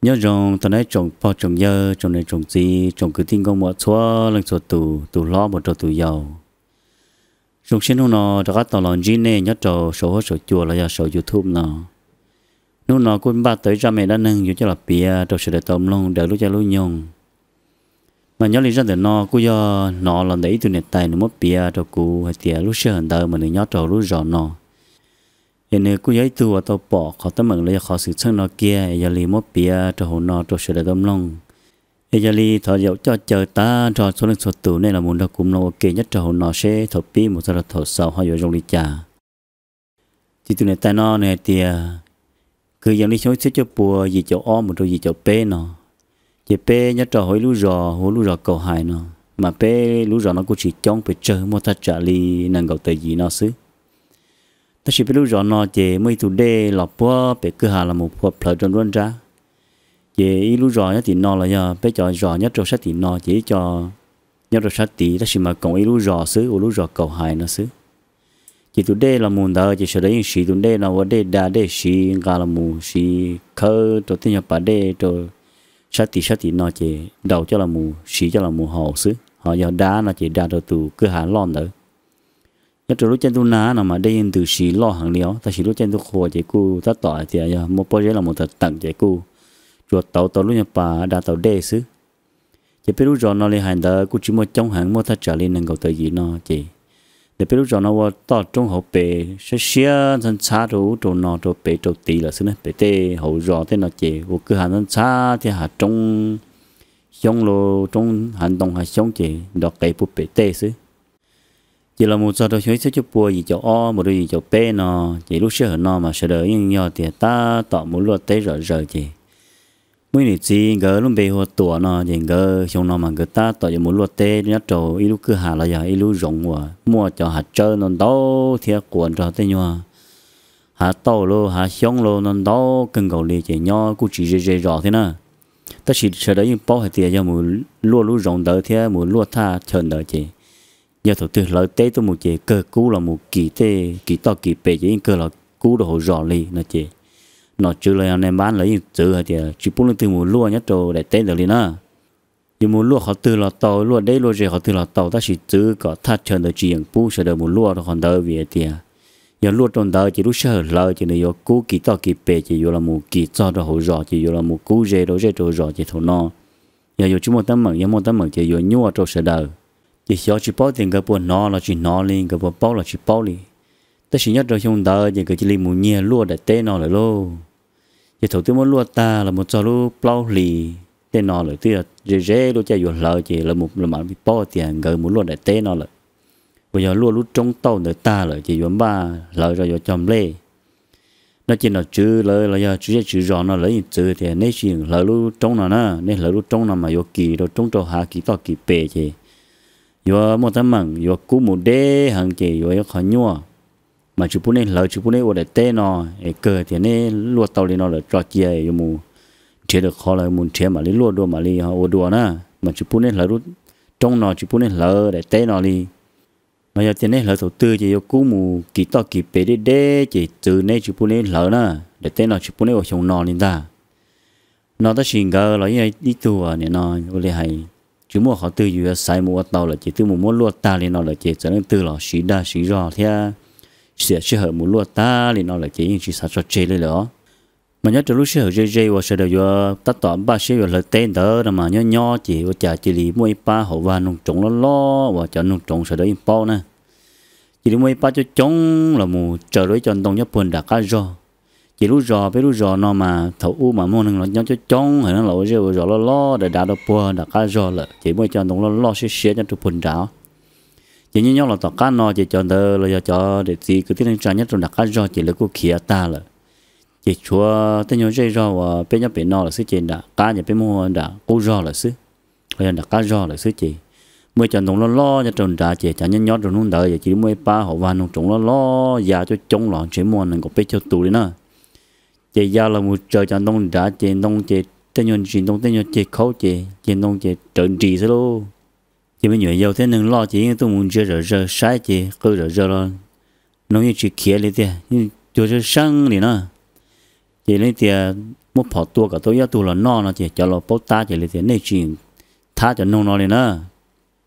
Nyob zoo tau neb tsoom pog tsoom yawg, tsoom niam tsoom txiv, tsoom kwv tij nkauj muam txhua leej txhua tus, tus hlob mus rau tus yau. Zoo siab hnub no rov qab tau los ntsib nej nyob rau saum huab saum cua los yog saum YouTube no. Hnub no kuj npaj tau ib zaj me dab neeg yuav coj los piav rau sawv daws tau mloog daws lub caij lub nyoog. Mas nyob li zaj ntawm no kuj yog hnov los ntawm ib tug niam tais nws muab piav rau kuv hais tias lub sij hawm ntawd mas nws nyob rau hauv lub zos no, es nws kuj yog ib tug uas tau pom qhov teeb meem los yog qhov xwm txheej no kiag, es yog li muab piav rau hauv no rau sawv daws tau mloog. Es yog li thov yaum coj caw tag nrho txhua leej txhua tus nej los mus nrog kuv mloog ua ke nyob rau hauv no seb thaum pib mus txog rau thaum xaus ho yuav zoo li cas. Ces tus niam tais no nws hais tias, kwv yees li xyoo ib txhiab cuaj pua yim caum ob mus rau yim caum peb no, ces peb nyob rau hauv ib lub zos hu ua lub zos Kaum Hais no, mas peb lub zos no kuj tsis coob pes tsawg, muaj thaj tsam li nees nkaum tawm yim no xwb. Tab sis peb lub zos no ces muaj ib tug dej los puag pem kwj ha los mus phua plhawv rau nruab nrab. Ces ib lub zos nyob tim no los yog peb cov zos nyob rau sab tim no ces ib co nyob rau sab tid, tab sis mas koom ib lub zos xwb, ua lub zos Kaum Hais no xwb. Ces tus dej los mus ntawd ces sawv daws yeej siv tus dej no ua dej da dej siv, nqa los mus siv khawb rau tej nyuag pas dej rau sab tid sab tim no ces daus coj los mus siv coj los mus haus xwb, ho yog da no ces da rau tus kwj ha loj ntawd. Nyob rau lub caij ntuj nag no mas dej yeej ntws si loj heev li os, tab sis lub caij ntuj qhua ces kuj tab tom hais tias yog muaj pob zeb los mus teem ces kuj tsuas tauv tau lub nyuag pas da tau dej xwb. Ces peb lub zos no li hais ntawd kuj tsis muaj coob heev, muaj thaj tsam li nees nkaum tawm yim no ces ntawm peb lub zos no ua toj roob hauv pes siab siab ntxhab ntxhab rau ub rau no rau pem rau tid lawm xwb na. Pem tej hauv zos tej no ces ua kwj ha ntxhab ntxhab thiab hav roob xyoob lauj, roob hav ntoo hav xyoob ces nrov qev puag pem tej xwb. Ces los mus txog rau xyoo ib txhiab cuaj pua yim caum ob mus rau yim caum peb no, ces lub sij hawm no mas sawv daws yeej yog tias tab tom mus luaj teb zom zaws ces muaj ib niam txiv nkawd lub npe hu ua Tuam no ces nkawd xyoo no mas nkawd tab tom yuav mus luaj teb nyob rau ib lub kwj ha los yog ib lub zoov uas muaj cov hav tsawb ntau ntau thiab quas nrog tej nyuag hav tauj lauj hav xyoob lauj ntau ntau kawg nkaus li ces nyob kuj tsis ze ze zos thiab na. Tab sis sawv daws yeej paub hais tias yog mus luaj lub zoov ntawd thiab mus luaj thaj chaw ntawd ces yog thaum twg hlawv teb tuaj mus ces kawg kub los mus kis tej kis toj kis pes ces yeej kawg los kub rau hauv zos li no ces nom tswv los yog nais npab lawv yeej txwv hais tias tsis pub leej twg mus luaj nyob rau daim teb ntawd li na. Yuav mus luaj qhov twg los tau, luaj deb luaj ze qhov twg los tau, tab sis txwv kom thaj chaw ntawd tsis yeem pub sawv daws mus luaj rau qhov ntawd vim hais tias yog luaj rau ntawd ces lub sij hawm hlawv ces nws yuav kub kis toj kis pes ces yuav los mus kis txog rau hauv zos ces yuav los mus kub ze rau zej rau zos ces thaum no yog yuav tsis muaj teeb meem, yog muaj teeb meem ces yuav nyuaj rau sawv daws. Ces xyov tsis paub tias nkawd puas hnov los tsis hnov li, nkawd puas paub los tsis paub li. Tab sis nyob rau xyoo ntawd ces nkawd cia li mus nyiag luaj daim teb no lawm lauj. Ces thaum twb muab luaj tag los mus txog lub plaub hlis tej no lawm twb yog ze ze lub caij yuav hlawv ces lawv mam li paub tias nkawd mus luaj daim teb no lawm. Uas yog luaj lub roob tauj ntawd tag lawm ces yuav npaj hlawv rau yuav cog nplej no ces nom tswv lawv los yog tswv zej tswv zos no lawv yeej txwv tias neb tsis yeem hlawv lub roob no na, neb hlawv lub roob no mas yuav kis rau roob rau hav kis toj kis pes ces yuav muaj teeb meem, yuav kub mus deb heev ces yuav ib qho nyuaj. Mas tsis pub neb hlawv, tsis pub neb ua daim teb no, es kawg tias neb luaj tau li no lawm tso cia yuav mus nrhiav lwm qhov los mus nrhiav mam li luaj dua mam li ua dua na. Mas tsis pub neb hlawv lub roob no, tsis pub neb hlawv daim teb no li. Mas yog tias neb hlawv thaum twg ces yuav kub mus kis toj kis pes deb deb ces txwv neb tsis pub neb hlawv na. Daim teb no tsis pub neb ua xyoo no li ntag no. Tab sis nkawd los yeej ib tug nim no ua li hais tsis muaj qhov twg yus yuav xaiv mus ua tau lawm ces twb mus muab luaj tag li no lawm ces txawm leej twg los siv dag siv zog thiab xiam sij hawm mus luaj tag li no lawm ces yeej tsis xav tso tseg li lawm os. Mas nyob rau lub sij hawm ze ze uas sawv daws yuav tab tom npaj siab yuav hlawv teb ntawd no mas nyob nyob ces ua cas cia li muaj ib pab hauv vaj noog roov loj loj uas cov noog roov sawv daws yeej paub na. Cia li muaj ib pab coob coob los mus tsaws rau ib co ntoo nyob puag nram qab zog. Ces lub zos, peb lub zos no mas thaum ub mas muaj neeg los nyob coob coob heev na, los ua zej ua zos loj loj dav dav rau puag nram qab zog lawm ces muaj ib co ntoo loj loj siab siab nyob rau puag nrad. Ces nyob nyob los tom qab no ces cov ntawd los yog cov niam txiv kwv tij neej tsa nyob rau nram qab zog ces lawv kuj khiav tag lawm. Ces tshuav tej nyuag zej zog uas peb nyob pem no lawm xwb ces nram qab ces peb muaj nram qub zog lawm xwb, los yog nram qab zog lawm xwb ces muaj ib co ntoo loj loj nyob rau nrad ces cov nyob nyob rau hnub ntawd ces cia li muaj ib pab hauv vaj noog roov loj loj ya coob coob los ntshe muaj nees nkaum peb caug tus li na. Ces ya los mus tsaws cov ntoo nrad ces ntoo ces tej nyuag ntsis ntoo tej nyuag ceg khaub ces ceg ntoo ces rawv nris xwb lauj. Ces me nyuam yaus thiab neeg loj ces yeej tuaj mus ntsia zom zaws saib ces qw zom zaws los noog yeej tsis khiav li tiag, yeej cuag seeb seeb li na. Ces li tias muab phom tua kom tau ib ob tug los noj no ces cov laus paub tab ces li tias nej tsis thab cov noog no li na.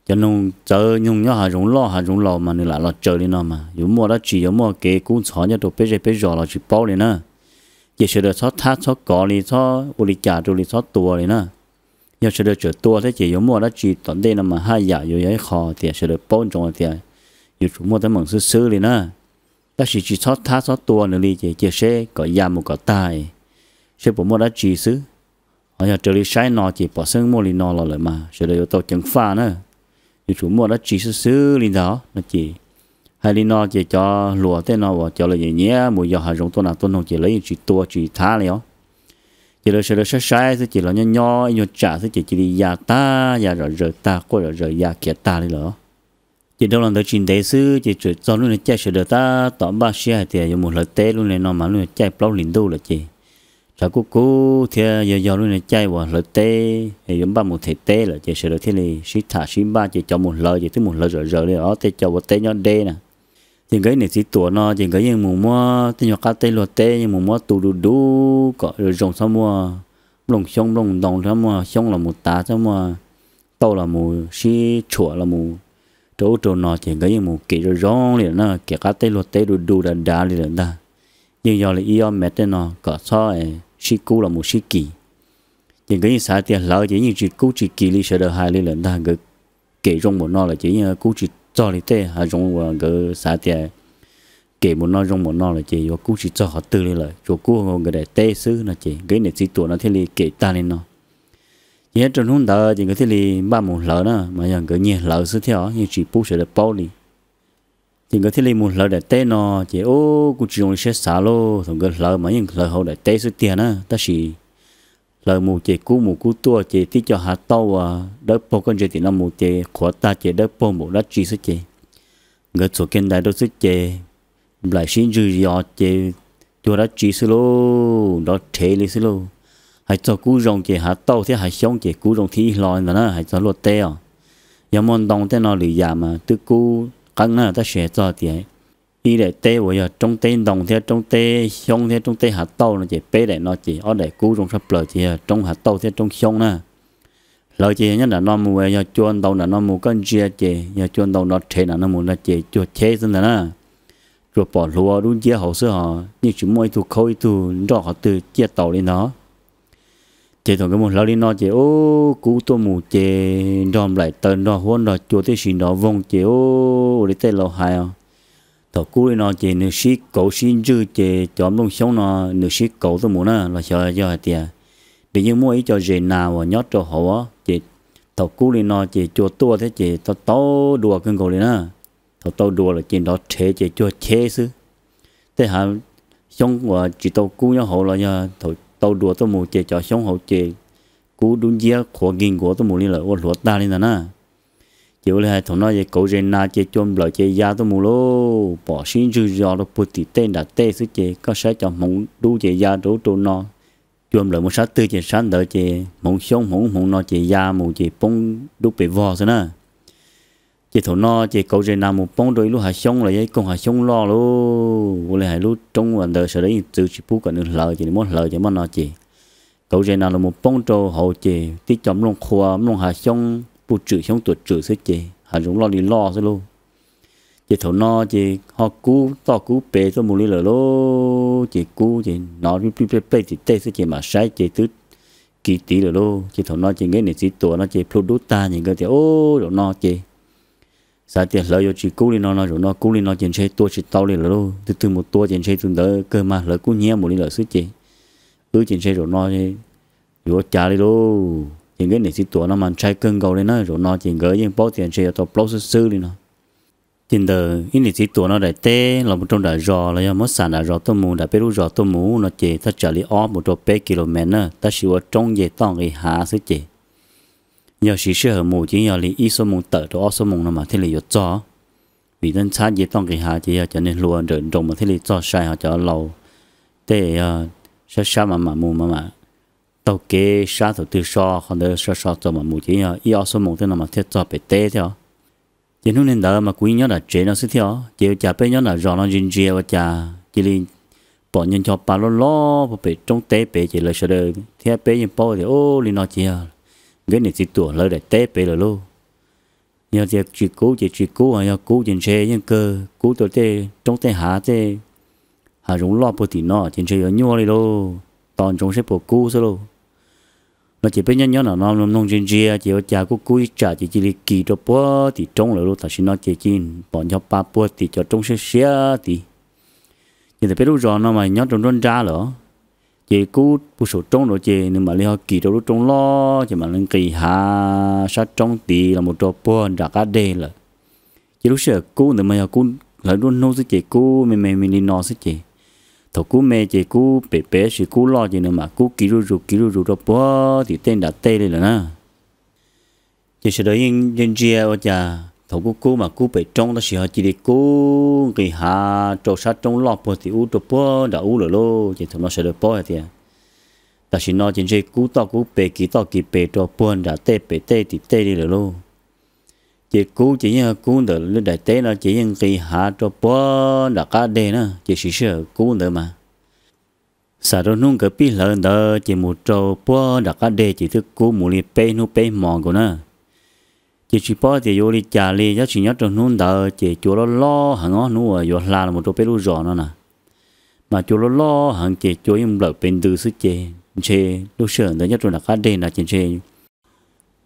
Cov noog txawv, noog nyob hav zoov loj hav zoov laus mas nws lam los tsaws li no mas yuav muaj dab tsi yuav muaj kev kub ntxhov nyob rau peb zej peb zos los tsis paub li na. Ces sawv daws txhob thab txhob kov li, txhob ua li cas rau li, txhob tua li na. Yog sawv daws tseem tua thiab ces yuav muaj dab tsi tom ntej no mas haj yam yuav yog ib qho tias sawv daws paub ntsoov tias yuav tsum muaj teeb meem xwb xwb li na. Tab sis tsis txhob thab txhob tua nws li ces cia seb kom ya mus kom tag, seb puas muaj dab tsi xwb. Ho yog raws li saib no ces pom xeeb muaj li no los lawm mas sawv daws yuav tau ceev faj na. Yuav tsum muaj dab tsi xwb xwb li ntag no ces hais li no ces cov hluas tej no uas cov lawv nyiam nyiam mus yos hav zoov tua nas tua noog ces lawv yeej tsis tua tsis thab li os. Ces lawv sawv daws saib saib xwb ces los nyob nyob ib nyuag tsam xwb ces cia li ya tag, ya zom zaws tag, quaj zom zaws ya khiav tag li lawm. Ces dhau los ntawd tsis ntev xwb ces txawm txog lub niag caij sawv daws tab tom npaj siab hais tias yuav mus hlawv teb lub niag no mas lub niag caij plaub hlis ntuj lawm ces tshav kub kub thiab yog yog lub niag caij uas hlawv teb es yuav npaj mus them teb lawm ces sawv daws thiaj li sib tham sib npaj ces cov mus hlawv ces twb mus hlawv zom zaws li os, tej cov ua teb nyob deb na. Ces nkawd ib niam txiv tuam no ces nkawd yeej mus muab tej nyuag qab teb luag teb yeej mus muab tu du du kom zoo zoo, txhob muaj nplooj xyoob nplooj ntoo, txhob muaj xyoob los mus tav, txhob muaj tauj los mus sib tshuam los mus rau ub rau no ces nkawd yeej mus kem zoo zoo li lawm na, kem qab teb luag teb du du dav dav li lawm ntag. Yeej yog li ib ob mev tej no kom txhob sib kub los mus sib kis. Ces nkawd yeej xav tias hlawv ces yeej tsis kub tsis kis li sawv daws hais li lawm ntag, nkawd kem zoo npaum no lawm ces yeej kub tsis txog li tej hav zoov uas nkawd xav tias kem npaum no zoo npaum no lawm ces yuav kub tsis txog qhov twg li lawm, tsuas kub nkawd daim teb xwb no ces nkawd ib niam txiv tuam no thiaj li kem tag li no. Ces nyob rau hnub ntawd ces nkawd thiaj li npaj mus hlawv na, mas yog nkawd nyiag hlawv xwb thiab os, yeej tsis pub sawv daws paub li. Ces nkawd thiaj li mus hlawv daim teb no, ces ub kuj tsis zoo li siab xav lauj, thaum nkawd hlawv mas yeej hlawv hauv daim teb xwb tiag na, tab sis hlawv mus ces kub mus kub tuaj ces tib co hav tauj uas dawb paug koj ntsia tim no mus ces qhuav tag ces dawb paug npaum dab tsi xwb ces nkawd txhuam kiag ntais rau xwb ces nplaim sib ntswg zos ces cuag dab tsi xwb lauj, nrov rhev li xwb lauj. Hais txog kub zoo ces hav tauj thiab hav xyoob ces kub zoo thib ib hlo li ntawd na, hais txog luaj teb os. Yog muaj ntoo tej no lwm yam mas twb kub qeeb na, tab sis hais txog tias ib daim teb uas yog roob teb ntoo thiab roob teb xyoob thiab roob teb hav tauj no ces peb daim no ces ob daim kub zoo tshaj plaws ces yog roob hav tauj thiab roob xyoob na. Hlawv ces yog nyob nram no mus, yog cua ntaus nram no mus, koj ntsia ces yog cua ntaus nrov rhev nram no mus no ces cuag cheb xwb ntag na. Tsuas pom hluav dub nciab hauv xwb hos yeej tsis muaj ib tug khaub ib tug nroj qhov twg ciaj taus li ntag. Ces thaum nkawd mus hlawv li no ces ub kub tuaj mus ces nrog nplaim taws nrog huab nrog cua tib si nrov voog ces ub ua li tej laus hais os. Thaum kub li no ces nws sib kauv sib ntswg ces cov nplooj xyoob no nws sib kauv tuaj mus na, los xyov yog hais tias nws yeej muaj ib co zes nas uas nyob rau hauv ces thaum kub li no ces cua tuaj thiab ces tau tau dua kawg nkaus li na. Thaum tau dua lawm ces nrov rhev ces cuag cheb xwb. Tej hav xyoob uas tsis tau kub nyob hauv los yog thaum tau dua tuaj mus ces cov xyoob hauv ces kub dub nciab qhuav nkig nkuav tuaj mus li lawm ua hluav tag li ntag na. Ces ua li hais thaum no ces kauv zes nas ces cua nplawm ces ya tuaj mus lauj, pom sib ntswg zos rau puag tim tej nram tej xwb ces koj saib cov hmoov dub ces ya rau ub rau no. Cua nplawm mus sab twg ces sab ntawd ces hmoov xyoob hmoov ub hmoov no ces ya mus ces poob dub pes vog xwb na. Ces thaum no ces kauv zes nas mus poob rau ib lub hav xyoob los yog ib koog hav xyoob loj lauj, ua li hais lub roob uas ntawd sawv daws yeej txwv tsis pub kom nws hlawv ces nws muab hlawv ces muaj no ces kauv zes nas los mus poob rau hauv ces tib co nplooj qhua nplooj hav xyoob puj tswm xyoob tuam tswm xwb ces hav zoov loj li loj xwb lauj. Ces thaum no ces ho kub toj kub pes tuaj mus li lawm lauj, ces kub ces hnov plig plig plej plej tim tej xwb ces mam saib ces twb kiv tiv lawm lauj. Ces thaum no ces nkawd niam txiv tuam no ces plhu dub tag ces nkawd tias ub zaum no ces xav tias hlawv yuav tsis kub li no no zaum no kub li no ces ntshe tua tsis tau li lawm lauj, tus twg mus tua ces ntshe tus ntawd kawg mas hlawv kub hnyiab mus li lawm xwb ces wb ces ntshe zaum no yuav ua cas li lauj. Ces nkawd niam txiv tuam no mas ntshai kawg nkaus li na, zaum no ces nkawd yeej paub tias ntshe yuav tau plaub xwb xwb li no. Ces ntawm ib niam txiv tuam no daim teb los mus rau nram zos los yog muab xam nram zos tuaj mus nram peb lub zos tuaj mus no ces thaj tsam li ob mus rau peb kilomev na, tab sis ua roob nce toj nqis hav xwb ces yog siv sij hawm mus ces yog li ib xuab moos tawm rau ob xuab moos no mas thiaj li yuav txog. Vim tab ntxhab nce toj nqis hav ces yog cov niag hluas nrawm nroos mas thiaj li txog sai, ho cov laus tej yog sab sab mam mam mus mam mam taug kev sab thaum twg so qhov ntawd so so txog mam mus ces yog ib ob xuab moos tej no mas thiaj txog pem teb thiab os. Ces hnub niag ntawd mas kuv yeej nyob nram tsev no xwb thiab os, ces ua cas peb nyob nram zos no ntsia ntsia ua cas cia li pom nco nco pa loj loj puag pem roob teb pem ces lawv sawv daws thiab peb yeej paub tias, u, li no ces yog nkawd niam txiv tuam lawv daim teb pem lawm lauj. Yog tias tsis kub ces tsis kub, yog kub ces ntshe yeej kawg kub rau tej roob tej hav, tej hav zoov loj puag tim no ces ntshe yuav nyuaj li lauj, tos ntsoov seb puas kub xwb lauj. No ces peb nyob nyob no no mloog ntsia ntsia ces ua cas kub kub ib tsam ces cia li kis rau puag tim roob lawm lauj. Tam sim no ces cia li pom nco pa puag tim cov roob siab siab tid. Ces ntawm peb lub zos no mas nyob rau nruab nrab lawm, ces kub puag saum roob lawm ces nws mam li ho kis rau lub roob loj ces mam li nqis hav sab roob tid los mus rau puag nram qab deg lawm. Ces lub sij hawm kub ntawd mas yog kub hlawv nruab hnub xwb ces kub me me me li no xwb ces thaum kub me ces kub pem pem, tab sis kub loj ces nws mam kub kis zuj zus kis zuj zus rau puag tim tej nram tej li lawm na. Ces sawv daws yeej ntsia ntsia ua cas thaum kub kub mas kub pem roob tab sis ho cia li kub nqis hav rau sab roob loj puag tim ub rau puag nram ub lawm lauj. Ces thaum no sawv daws paub hais tias tam sim no ces ntshe kub toj kub pes kis toj kis pes rau puag nram tej pem tej tim tej li lawm lauj. Ces kub ces yeej kub ntawm lub daim teb no ces yeej nqis hav rau puag nram qab deg na, ces siv sij hawm kub ntawd mas xam rau hnub nkawd pib hlawv ntawd ces mus rau puag nram qab deg ces twb kub mus li peb hnub peb hmo nkaus na. Ces tsis paub tias yuav ua li cas li, tab sis nyob rau hnub ntawd ces cua loj loj heev os, hnub uas yuav hla los rau peb lub zos no na, mas cua loj loj heev ces cua yeej nplawm pes ntws xwb ces ntshe lub sij hawm ntawd nyob rau nram qab deg na ces ntshe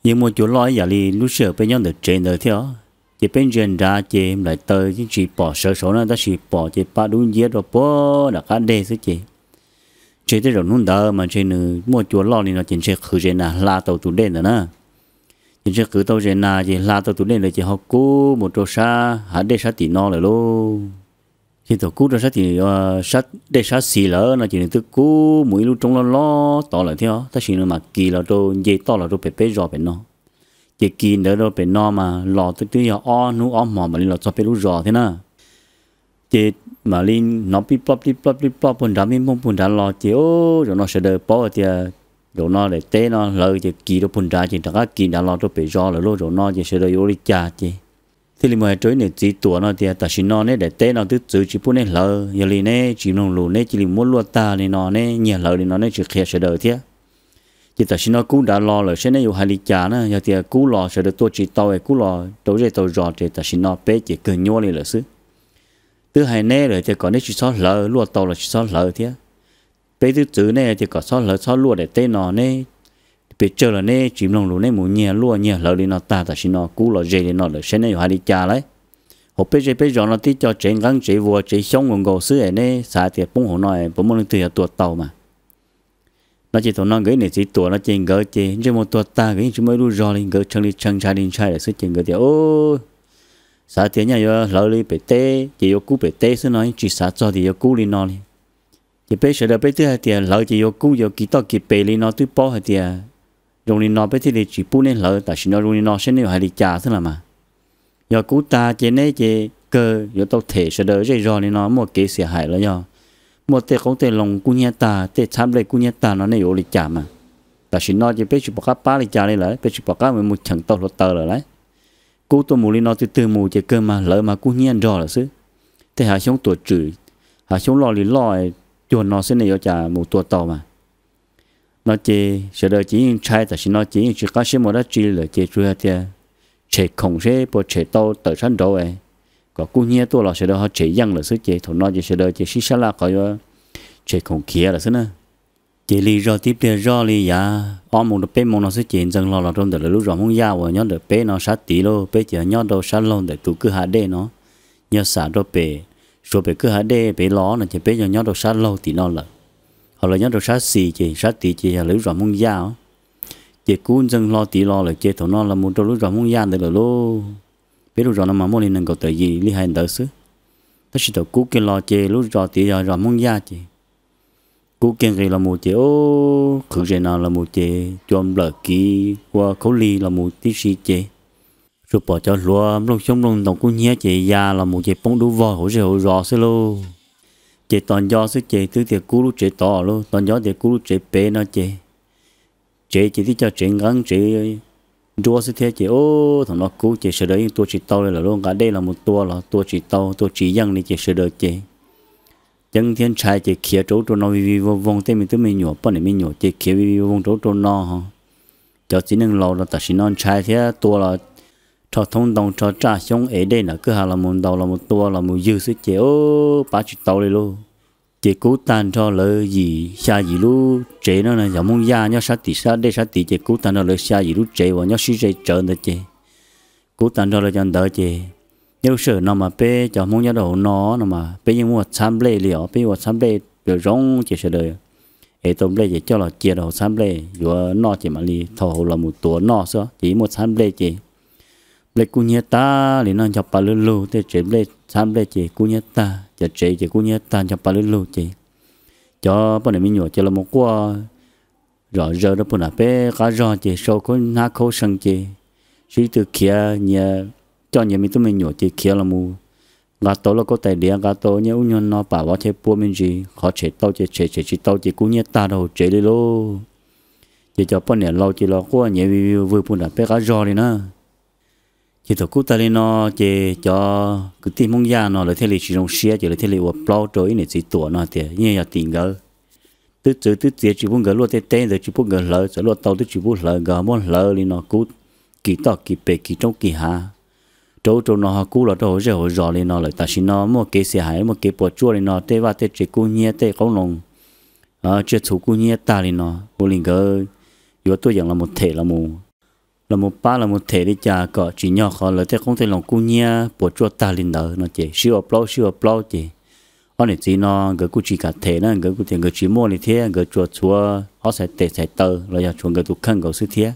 yeej muaj cua loj ib yam li lub sij hawm peb nyob ntawm tsev ntawd thiab os. Ces peb ntsia nrad ces nplaim taws yeej tsis pom sawv saud na, tab sis pom ces paj dub nciab rau puag nram qab deg xwb ces ntshe tej zaum hnub ntawd mas ntshe nws muaj cua loj li no ces ntshe qhwv zes nas hla tau tus dej ntawd na. Ces ntshe qhwv tau zes nas ces hla tau tus dej ntawd ces ho kub mus rau sab hav dej sab tim no lawm lauj. Ces thaum kub rau sab tim dej sab xis lawm no ces nws twb kub mus ib lub roob loj loj tod lawm thiab, tab sis nws mam kis los rau nce toj los rau pem peb zos pem no. Ces kis ntawd rau pem no mas los twb twb yog ob hnub ob hmo mam li los txog peb lub zos thiab na. Ces mam li hnov plib ploj plib ploj plib ploj puag nrad, mej npooj puag nrad los ces zaum no sawv daws paub tias zaum no daim teb no hlawv ces kis rau puag nrad ces rov qab kis nrad los rau pem zos lawm lauj. Zaum no ces sawv daws yuav ua li cas ces thiaj li mus hais rau ib niam txiv tuam no tias tam sim no neb daim teb no twb txwv tsis pub neb hlawv, yog li neb tsis mloog lus neb cia li muab luaj tag li no, neb nyiag hlawv li no neb tsis qhia sawv daws thiab. Ces tam sim no kub nrad los lawm seb neb yuav hais li cas na, yog tias kub los sawv daws tua tsis tau es kub los rau zej tau zos ces tam sim no peb ces kawg nyuab li lawm xwb. Twb hais neb lawm tias kom neb tsis txhob hlawv, luaj tau los tsis txhob hlawv thiab. Peb twb txwv neb tias kom txhob hlawv txhob luaj daim teb no, neb pes tsawg los neb tsis mloog lus neb mus nyiag luaj nyiag hlawv li no tag, tam sim no kub los ze li no lawm seb neb yuav hais li cas lauj. Hauv peb zej peb zos no tib co tsev nqeeb tsev vuas tsev xyoob nkaus nkaus xwb es neb xav tias poob hauv no puas muaj leej twg yuav tua tau mas. No ces thaum no nkawd ib niam txiv tuam no ces nkawd ces ntsej muag tuag tag, nkawd yeej tsis muaj ib lub zog li, nkawd tshee li tshee ntshai li ntshai lawm xwb ces nkawd tias, xav tias nyaj yuav hlawv li pem teb ces yuav kub pem teb xwb no, yeej tsis xav txog tias yuav kub li no li. Ces peb sawv daws peb twb hais tias hlawv ces yuav kub yuav kis toj kis pes li no twb paub hais tias zoo li no peb thiaj li tsis pub neb hlawv, tam sim no zoo li no seb neb yuav hais li cas xwb los mas. Yog kub tag ces neb ces kawg yuav tau them sawv daws zej zog li no, muaj kev xiam haim los yog muaj tej qoob tej loo kub hnyiab tag, tej txhab nplej kub hnyiab tag no nej yuav ua li cas mas. Tam sim no ces peb tsis pom qab pab li cas li lawm, peb tsis pom qab mus cheem tau hluav taws lawm lauj. Kub tuaj mus li no twg twg mus ces kawg mas hlawv mas kub hnyiab nrog lawm xwb. Tej hav xyoob tuam tswm, hav xyoob loj li loj cuag no xwb nej yuav cas mus tua tau mas. No ces sawv daws ces yeej ntshai, tam sim no ces yeej tsis qab siab mus dab tsi li lawm ces tsuas yog tias tshem khoom seb puas tshem tau tawm sab nraud kom kub hnyiab tuaj los sawv daws ho tshem yeej lawm xwb ces thaum no ces sawv daws ces sib sab laj qhov yuav tshem khoom khiav lawm xwb na. Ces lig zog tib pliag zoj li yav ob moos rau peb moos no xwb ces ntxeev hlo los rau ntawm lawv lub zos Hmoob Yaj uas nyob ntawm peb no sab tid lauj, peb ces nyob rau sab laug ntawm tus kwj ha dej no. Yog xam rau pem, suav pem kwj ha dej pem los no ces peb yog nyob rau sab laug tim no lawm. Ho lawv nyob rau sab xis ces sab tid ces yog lawv lub zos Hmoob Yaj os. Ces kub ntxeev hlo tid los lawm ces thaum no los mus rau lub zos Hmoob Yaj ntawd lawm lauj. Peb lub zos no mas muaj li nees nkaum tawm yim li hais ntawd xwb. Tab sis thaum kub kiag los ces lub zos tid yog zos Hmoob Yaj ces kub kiag nqis los mus ces ub, qhwv zes no los mus ces cua nplawm kiv ua khaub lig los mus tib si ces tsuas pom cov hluav nplooj xyoob nplooj ntoo kub hnyiab ces ya los mus ces poob dub vog hauv zej hauv zos xwb lauj. Ces tos nco xwb ces twb tias kub lub tsev tod lauj, tos nco tias kub lub tsev pem no ces tsev ces tib co tsev nqeeb tsev nruab xwb thiab ces ub, thaum no kub ces sawv daws yeej tua tsis tau li lawm lauj, nqa dej los mus tua los tua tsis tau, tua tsis yeej li ces sawv daws ces ceeb thiab ntshai ces khiav rau ub rau no vij vij voog voog, tej me tub me nyuam poj niam me nyuam ces khiav vij vij voog rau ub rau no. Cov txiv neej laus los tam sim no ntshai thiab tua los rho thoob ntoo rho raj xyoob ev dej nram kwj ha los mus ntaus los mus tua los mus ywg xwb ces pab tsis tau li lauj. Ces kub tag nrho lawv yim xya yim lub tsev no, yog Hmoob Yaj nyob sab tim sab dej sab tid ces kub tag nrho lawv xya yim lub tsev uas nyob sib ze tsawv ntawd ces kub tag nrho lawv cov ntawd ces nyob lub sij hawm no mas peb cov Hmoob nyob rau hauv no no mas peb yeej muaj txhab nplej li os, peb yeej ua txhab nplej zoo ces sawv daws ev tau nplej ces coj los cia rau hauv txhab nplej yuav noj ces mam li thau hauv los mus tuav noj xwb ces yeej muaj txhab nplej ces nplej kub hnyiab tag li no, ncho pa lug lug, tej tsev nplej txhab nplej ces kub hnyiab tag, cov tsev ces kub hnyiab tag ncho pa lug lug ces cov poj niam me nyuam ces los mus quaj zom zaws rau puag nram peb qab zog ces sau khaub hnab khaub see ces sib tw khiav nyias, coj nyias me tub me nyuam ces khiav los mus nqa tau lauj kaub tais diav, nqa tau nyiaj ub nyuag no, pam vov chaw pua me ntsis, qhov tshem tau ces tshem, tshem tsis tau ces kub hnyiab tag rau hauv tsev li lauj. Ces cov poj niam laus ces los quaj nyiav vij vwg puag nram peb qab zog li na. Ces thaum kub tag li no ces cov kwv tij Hmoob Yaj no lawv thiaj li tsis zoo siab ces lawv thiaj li ua plaub rau ib niam txiv Tuam no tias yeej yog tim nkawd twb txwv twb txiav tsis pub nkawd luaj tej teb ntawd, tsis pub nkawd hlawv, txawm luaj tau twb tsis pub hlawv, nkawd ho muab hlawv li no kub kis toj kis pes kis roob kis hav rau ub rau no ho kub los rau hauv zej hauv zos li no lawm. Tam sim no muaj kev xia hais muaj kev puas tsuaj li no, tej vaj tej tsev kub hnyiab, tej qoob loo tsiaj txhu kub hnyiab tag li no, ua li nkawd yuav tuaj yeem los them los mus pab los mus them li cas kom tsim nyog qhov lawv tej qoob tej loo kub hnyiab puas tsuaj tag li ntawd no ces sib ua plaub sib ua plaub ces ob niam txiv no nkawd kuj tsis kam them na, nkawd kuj tias nkawd tsis muaj li thiab, nkawd tsuas tshuav ob txhais tes txhais taw los yog tshuav nkawd tus kheej nkaus xwb thiab.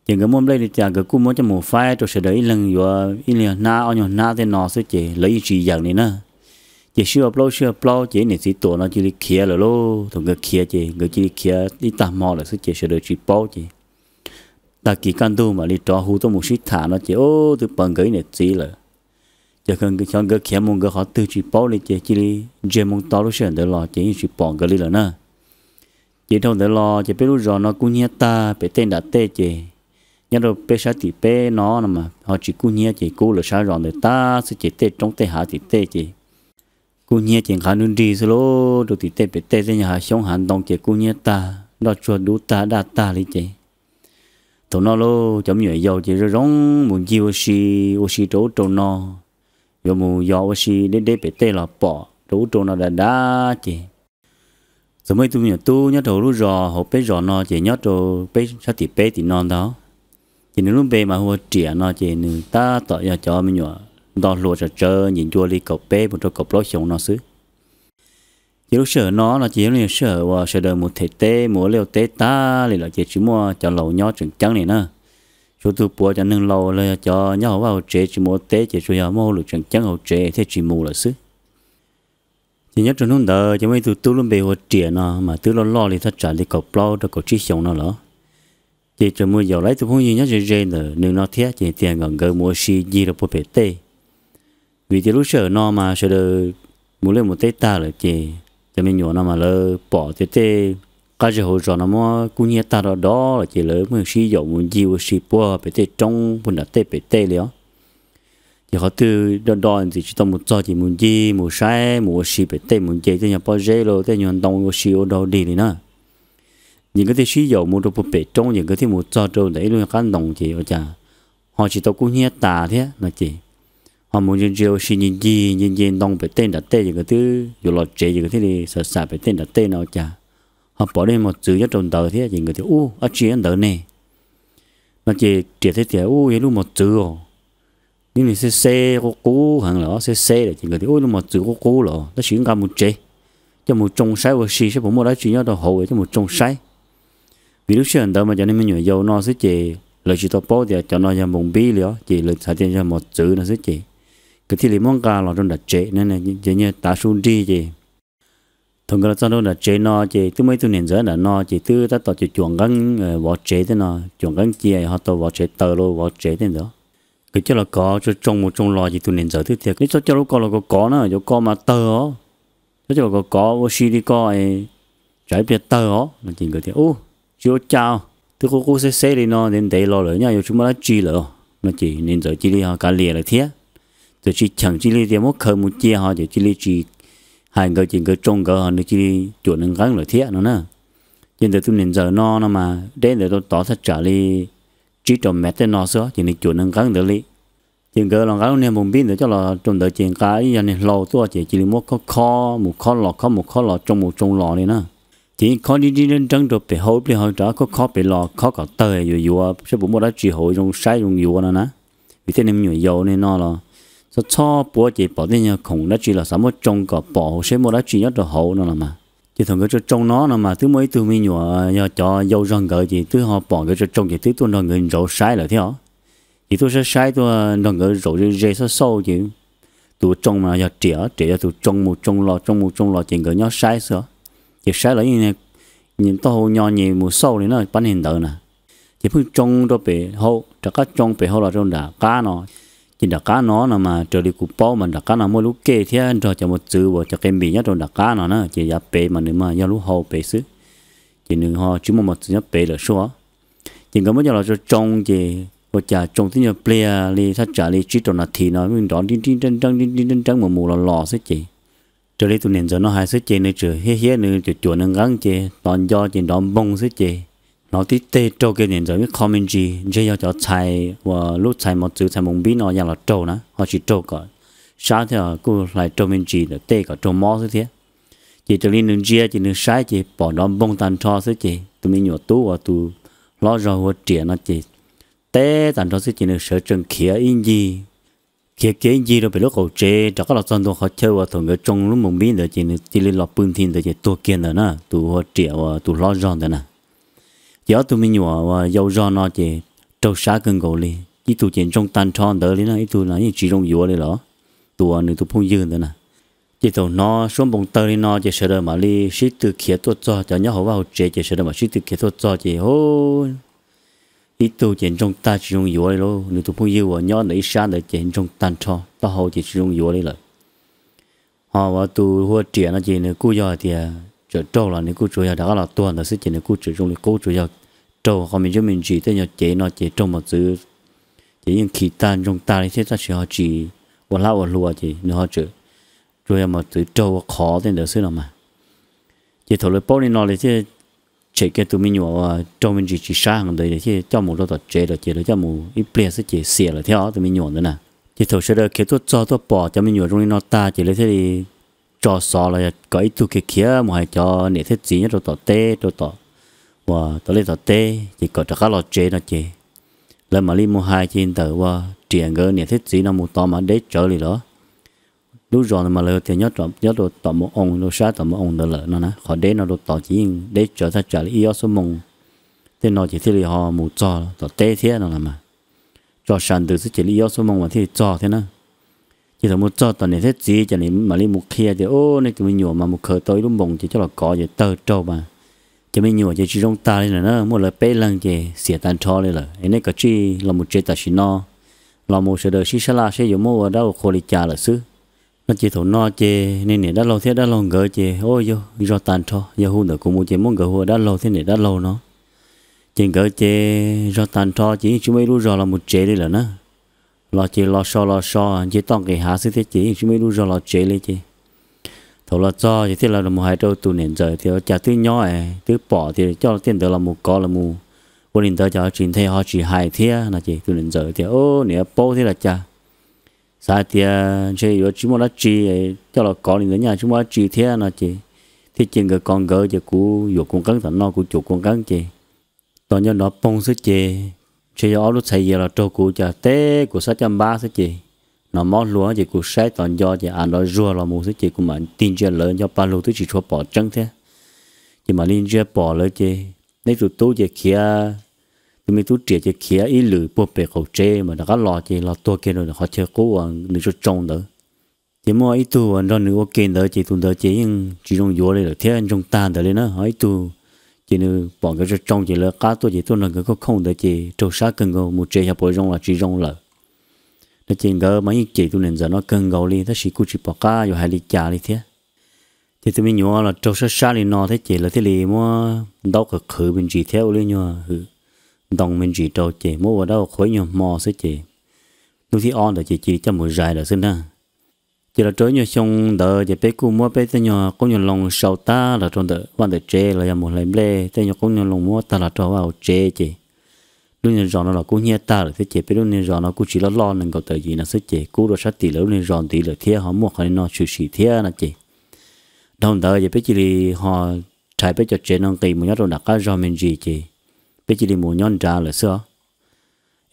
Ces nkawd muaj nplej li cas nkawd kuj muab coj mus faib rau sawv daws ib leeg yuav ib leeg hnab ob nyuag hnab tej no xwb ces lawv yeej tsis yeem li na. Ces sib ua plaub sib ua plaub ces ib niam txiv Tuam no cia li khiav lawm lauj. Thaum nkawd khiav ces nkawd cia li khiav ib tag hmo lawm xwb ces sawv daws tsis paub ces tag kis kaj ntug mam li rov hu tuaj mus sib tham no ces ub twb pom nkawd ib niam txiv lawm. Ces xyov nkawd khiav mus nkawd qhov twg tsis paub li ces cia li ntsiag moo to lub sij hawm ntawd los ces yeej tsis pom nkawd li lawm na. Ces dhau ntawd los ces peb lub zos no kub hnyiab tag, pem tej nram tej ces nyob rau peb sab tim peb no no mas ho tsis kub hnyiab ces kub lawv sab zos ntawd tag xwb ces tej roob tej hav tim tej ces kub hnyiab ces nqhab nrub nrig xwb lauj. Rau tim tej pem tej tej nyuag hav xyoob hav ntoo ces kub hnyiab tag, nroj tsuag dub tag daj tag li ces thaum no lauj cov me nyuam yaus ces zoo zoo mus ncig ua si, ua si rau ub rau no, yuav mus yos ua si deb deb pem tej los pom rau ub rau no dav dav ces txawm muaj ib tug me nyuam tub nyob rau hauv lub zos hauv peb zos no ces nyob rau peb sab tim peb tim no ntag. Ces nws lub npe mas hu ua Riam no ces nws tab tom yog cov me nyuam nto hluas tsawv tsawv ncim ncua li kaum peb mus rau kaum plaub xyoos no xwb. Ces lub sij hawm no no ces yog lub sij hawm uas sawv daws mus them teb mus ua liaj ua teb tag li lawm ces tsis muaj cov laus nyob tseem ceeb li na. Tshuav tus puav cov neeg laus los yog cov nyob hauv vaj hauv tsev tsis mus ua teb ces tsuas yog muaj hauj lwm tseem ceeb hauv tsev thiaj tsis mus lawm xwb. Ces nyob rau hnub ntawd ces muaj ib tug tub lub npe hu ua Riam no mas twb loj loj li thaj tsam li kaum plaub rau kaum tsib xyoos no lawm. Ces tseem mus yaum lawv ib tug phooj ywg nyob ze ze ntawm nws no thiab ces tias kom nkawd mus ua si ncig rau puag pem tej. Vim tias lub sij hawm no mas sawv daws mus liaj mus teb tag lawm ces cov me nyuam no mas lawv pom tias tej qab zej hauv zos no muab kub hnyiab tag do do lawm ces lawv muaj sib yaum mus ncig ua si puag pem tej roob puag nram tej pem tej li os. Ces qhov twg do do ntxim tsis tau mus txog ces mus ncig mus saib mus ua si pem tej, mus nce tej nyuag pob zeb los tej nyuag ntoo ua si ua dog dig li na. Ces nkawd thiaj sib yaum mus rau puag pem roob ces nkawd thiaj mus txog rau ntawm ib lub qab ntoo ces ua cas ho tsis tau kub hnyiab tas thiab no ces ho mus ntsia ntsia ua si ncig ncig nce nce ntoo pem tej nram tej ces nkawd twb yuav los tsev ces nkawd thiaj li xav xav pem tej nram tej no ua cas ho pom lub mos txwv nyob rau ntawd thiab ces nkawd tias ub dab tsi nyob ntawd ne no ces Riam thiaj tias ub yog lub mos txwv os, nws xeb xeb qub qub heev lawm, xeb xeb lawm ces nkawd tias ub lub mos txwv qub qub lawm tab sis nqa mus tsev, coj mus tsoo saib ua si saib puas muaj dab tsi nyob rau hauv coj mus tsoo saib. Vim lub sij hawm ntawd mas cov neeg me nyuam yaus no xwb ces lawv tsis tau paub tias cov no yog npoo npib li os ces lawv xav tias yog mos txwv no xwb ces nkawd thiaj li muab nqa los rau nram tsev ces nyuag tav su nrig ces thaum nkawd los txog rau nram tsev no ces twb muaj ib tug niam ntxawm nram no ces twb tab tom cuam cuam nqeeb vov tsev tej no, cuam nqeeb cia ho tau vov tsev taws los vov tsev tej ntawd. Nkawd coj los kov tsoo tsoo mus tsoo los ces tus niam ntxawm twb tias neb txhob coj lub ko los kov kov na, cov ko mas tawg os, txhob coj los kov kov ua si li ko tsam ib pliag tawg os no ces nkawd tias ub tsis ua cas, twb qub qub xeb xeb li no ntev ntev los lawm nyaj yuav tsis muaj dab tsi lawm no ces niam ntxawm cia li ho kav liam lawm thiab. Txawm tsis cheem cia li tias muab khaws mus cia ho ces cia li tsis hais nkawd ces nkawd tsoo nkawd ho nws cia li cuam nws nqeeb lawm thiab no na. Ces ntawm tus niam ntxawm no no mas deb ntawd rau tod thaj tsam li tsib rau mev tej no xwb ces nws cuam nws nqeeb ntawd li. Ces nkawd los nqa lub niag npoo npib ntawd coj los rau ntawd ces nqa ib yog niag hlau tuaj ces cia li muab khob khob mus khob los khob mus khob los tsoo mus tsoo los li na. Ces yeej khob nrib nrib nreeb nreeb rau pem hau ib pliag ho rov khob khob pem los khob kom tawg yuav yuav saib puas muaj dab tsi hauv zoo saib zoo yuav no na. Vim tej niag me nyuam yaus li no los txhob txhob puab ces pom tej nyuag khoom dab tsi los xav muab tsoo kom pom hauv saib muaj dab tsi nyob rau hauv no los mas. Ces thaum nkawd tsoo tsoo no no mas twb muaj ib tug me nyuam yog cov yau zog nkawd ces twb ho pom nkawd tsoo tsoo ces twb tuaj nrog nkawd ntsauv saib lawm thiab os. Ces tuaj saib saib tuaj nrog nkawd zaum ze ze xauj xauj ces tus tsoo mas yog riam, riam yog tus tsoo mus tsoo los tsoo mus tsoo los ces nkawd nyob saib xwb os. Ces saib los yeej taub hau nyo nyem mus xauj li na pab niag ntawd na. Ces pheej tsoo rau pem hau rov qab tsoo pem hau los rau nram qab no. Ces nram qab no no mas raws li kuv paub mas nram qab no muaj lub kej thiab nrog cov mos txwv uas cov qe npis nyob rau nram qab no na ces yav pem mas nws mas yog lub hau pem xwb. Ces nws ho tsis muaj mos txwv nyob pem lawm sub. Ces nkawd muab coj los tsoo tsoo ces ua cas tsoo twb nyuag pliag li thaj tsam li tsib rau nas this no nrov nrib nrib nreeb nreeb nrib nrib nreeb nreeb mus mus los los xwb ces raws li tus niam ntxawm no hais xwb ces nws tseem hiab hiab nws cuam cuam nws nqeeb ces tos nco ces nrov npoog xwb ces hnov tib teg raug kiag niam ntxawm ib qho me ntsis ntshe yog cov txhais uas lub txhais mos txwv txhais moos npib no ya los raug na ho tsis raug kom sab thiab kuj hlais raug me ntsis ntawm tej kom raug mob xwb thiab. Ces raws li nws ntsia ces nws saib ces pom nrov npoog tag nrho xwb ces tus me nyuam tub uas tus hlob zog hu ua riam no ces teb tag nrho xwb ces nws sawv tsees khiav ib ncig, khiav kiag ib ncig rau pem lub qaum tsev rov qab los txog ntua qhov chaw uas thaum nkawd tsoo lub npoo npib ntawd ces nws cia li los pw nthi ntawd ces tuag kiag ntawd na tus hu ua riam uas tus hlob zog ntawd na. Ces ob tug me nyuam uas yau zog no ces raug sab kawg nkaus li, ib tug ces ntsoog tag nrho ntawd li na ib tug no yeej tsis zoo yuav li los tus uas nws tus phooj ywg ntawd na. Ces thaum hnov suab npoo tawg li no ces sawv daws mam li sib tw khiav tuaj txog cov nyob hauv vaj hauv tsev ces sawv daws mam sib tw khiav tuaj txog ces hu ib tug ces ntsoog tag tsis zoo yuav li lauj, nws tus phooj ywg uas nyob ntawm ib sab ntawd ces ntsoog tag nrho taub hau ces tsis zoo yuav li lawm. Ho uas tus hu ua riam no ces nws kuj yog hais tias txawm raug los nws kuj tsuas yog rov qab los tuag ntawd xwb ces nws kuj tseem zoo li qub tsuas yog raug qhov me ntsuj me ntsis tej nyuag cev no ces raug mos txwv ces yeej khi tag ntsoog tag li thiab tab sis ho tsis ua hlab ua hlua ces nws ho tseem tsuas yog mos txwv raug ua qhov tej ntawd xwb no mas. Ces thaum lawv paub li no lawv thiaj tshem kiag tus me nyuam uas raug me ntsis tsis sab heev ntawd thiaj coj mus rau tom tsev lawm ces lawv coj mus ib pliag xwb ces xiam lawm thiab os tus me nyuam ntawd na. Ces thaum sawv daws khiav tuaj txog tuaj pom cov me nyuam zoo li no tag ces lawv thiaj li tso xov los yog kom ib tug khiav khiav mus hais cov niam thiab txiv nyob rau tom teb rau tom uas tom lej tom teb ces kom rov qab los tsev no ces lawv mam li mus hais ces ntawm uas riam nkawd niam thiab txiv no mus tod mas deb tsawv li lawm. Lub zos ntawd mas lawv tias nyob rau tom mus oo rau sab tom mus oo ntawd lawm no na, qhov deb no rau tod ces yeej deb tsawv thaj tsam li ib ob xuab moos tej no ces thiaj li ho mus txog tom teb thiab no los mas. Tso sa ntws xwb ces li ib ob xuab moos mas thiaj li txog thiab na. Ces thaum mus txog tom niam thiab txiv ces mam li mus qhia tias, Ub, nej tus me nyuam mas mus khaws tau ib lub npoos ces coj los kov ces tawg raug mas cov me nyuam ces tsis zoo tag li lawm na, muaj lawv peb leeg ces xiam tag nrho li lawm es nej kav tsij los mus tsev tam sim no, los mus sawv daws sib sab laj seb yuav muab ua dab ua qhua li cas lawm xwb. No ces thaum no ces niag niam dab laug thiab dab laug nkawd ces, Ub, yog zog tag nrho, yog hu ntawm kuv mus ces muab nkawd hu ua dab laug thiab niam dab laug no. Ces nkawd ces zog tag nrho ces yeej tsis muaj ib lub zog los mus tsev li lawm na. Los ces los so los so nce toj nqis hav xwb thiab ces yeej tsis muaj ib lub zog los tsev li ces thaum los txog ces thiaj los mus hais rau tus niam ntxawm tias, Ua cas twb nyob es twb pom tias coj tej ntawd los mus kov los mus ua li ntawd ces ho tsis nthe ho tsis hais thiab no ces tus niam ntxawm tias, Ub, niam paub thiab los cas, xav hais tias ntshe yuav tsis muaj dab tsi, coj los kov li ntawd nyaj tsis muaj dab tsi thiab no ces thiaj cia nkawd kov nkawd ces kuv yuam kuv nqeeb tom no kuv cuam kuv nqeeb ces tos nco nrov poog xwb ces ntshe yog ob lub txhais yias los raug kuv cas teb kuv xab caj npab xwb ces hnov mob hlua ces kuv saib tos nco ces av nrov zuag los mus xwb ces kuv mam tig ntsia lawv nco pa lug twb tsis tshua pom tseeb thiab. Ces mam li ntsia pom lawv ces neb tus tub ces khiav, tus me tub riam ces khiav ib lwm puag pem qaum tsev mas rov qab los ces los tuag kiag rau qhov chaw qub uas nws tsoo tsoo ntawd. Ces muaj ib tug uas nrog nws ua ke ntawd ces tus ntawd ces yeej tsis zoo yuav li lawm thiab ntsoog tag ntawd li na. Ho ib tug ces nws pom nkawd tsoo tsoo ces lawv qab tuaj ces tuaj nrog nkawd khooj khooj ntawd ces raug sab kawg nkaus, mus tsev xyov puas zoo los tsis zoo lawm. No ces nkawd mas yeej cem tus niam ntxawm no kawg nkaus li tab sis kuj tsis pom qab yuav hais li cas li thiab. Ces tus me nyuam los raug sab sab li no thiab ces lawv thiaj li muab ntaub qhwv qhwv me ntsis thiab ua lub nyuag hwm ntoo me ntsis rau ces muab ua dab ua qhua ib nyuag hmo xwb ces hnub thib ob ntawd ces cia li coj mus zais lawm xwb na. Ces los rau ib nyuag xyoo ntawd ces peb kuj muab peb tej nyuag qoob nyuag loo sau tag los rau ntawm vaj ntawm tsev los yog mus hlais nplej, tej nyuag qoob nyuag loo muab tag los rau hauv tsev ces lub nyuag zos no los kuj hnyiab tag lawm thiab ces peb lub nyuag zos no kuj tsis loj loj, nees nkaum tawm yim no xwb ces kub rau sab tim lawv lub nyuag zos ntiv lawm thiab ho muaj qhov li no tshwm sim thiab no ces dhau ntawd ces peb cia li ho rhais peb cov tsev no nqis mus nyob rau nram qab zog me ntsis ces peb cia li mus nyob nrad lawm xwb os.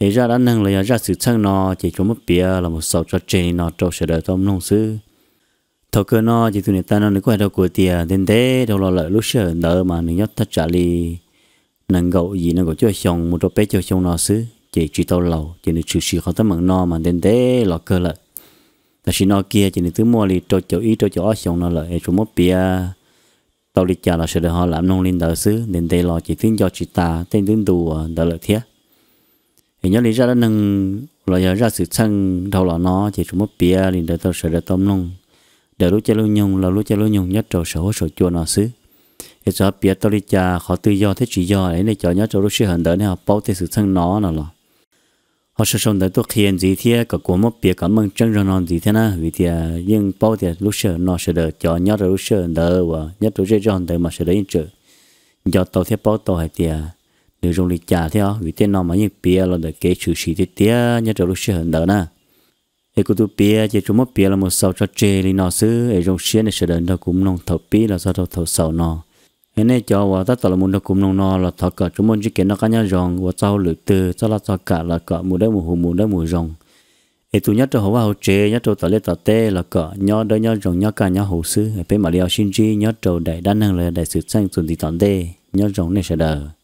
Es zaj dab neeg los yog zaj xwm txheej no ces tsuas muab piav los mus xaus tso tseg li no rau sawv daws tau mloog xwb. Thaum kawg no ces tus niam tais no nws kuj hais rau kuv tias ntev ntev dhau los lawm, lub sij hawm ntawd mas nws nyob thaj tsam li nees nkaum yim nees nkaum cuaj xyoo mus rau peb caug xyoo no xwb ces tsis tau laus, ces nws tshwm sim qhov teeb meem no mas ntev ntev los kawg lawm. Tam sim no kiag ces nws twb muaj li rau caum ib rau caum ob xyoo no lawm es tsuas muab piav tau li cas los sawv daws ho lam mloog li ntawd xwb, ntev ntev los ces twb nco tsis tas tej ntu ntawd lawm thiab. Es nyob li zaj dab neeg los yog zaj xwm txheej dhau los no ces tsuas muab piav li ntawd rau sawv daws tau mloog, daws lub caij lub nyoog laug lub caij lub nyoog nyob rau saum huab saum cua no xwb. Es txawm ho piav tau li cas, qhov twg yog thiab tsis yog es nej cov nyob rau lub sij hawm ntawd nej ho paub tej xwm txheej no no los ho sau sau ntawv tuaj qhia ntxiv thiab kom kuv muab piav kom meej tseeb zog no ntxiv thiab na, vim tias yeej paub tias lub sij hawm no sawv daws cov nyob rau lub sij hawm ntawd uas nyob rau zej zog ntawd mas sawv daws yeej tseem nco tau thiab paub tau hais tias nws zoo li cas thiab os, vim tej no mas yeej piav los ntawm kev tshwm sim tiag tiag nyob rau lub sij hawm ntawd na. Es kuv tus piav ces tsuas muab piav los mus xaus tso tseg li no xwb es zoo siab nej sawv daws nrog kuv mloog thaum pib los txog rau thaum xaus no. Es nej cov uas tab tom los mus nrog kuv mloog no los thov kom tsuas muaj ntsib kev noj qab nyob zoo, ua txoj hauj lwm twg txoj laj txoj kam los kom mus dawb mus huv mus dawb mus zoo. Es tus nyob rau hauv vaj hauv tsev nyob rau tom liaj tom teb los kom nyob dawb nyob zoo nyob kaj nyob huv xwb. Peb mam li ho sib ntsib nyob rau daim dab neeg los yog daim xwm txheej txuas ntxiv tom ntej. Nyob zoo nej sawv daws.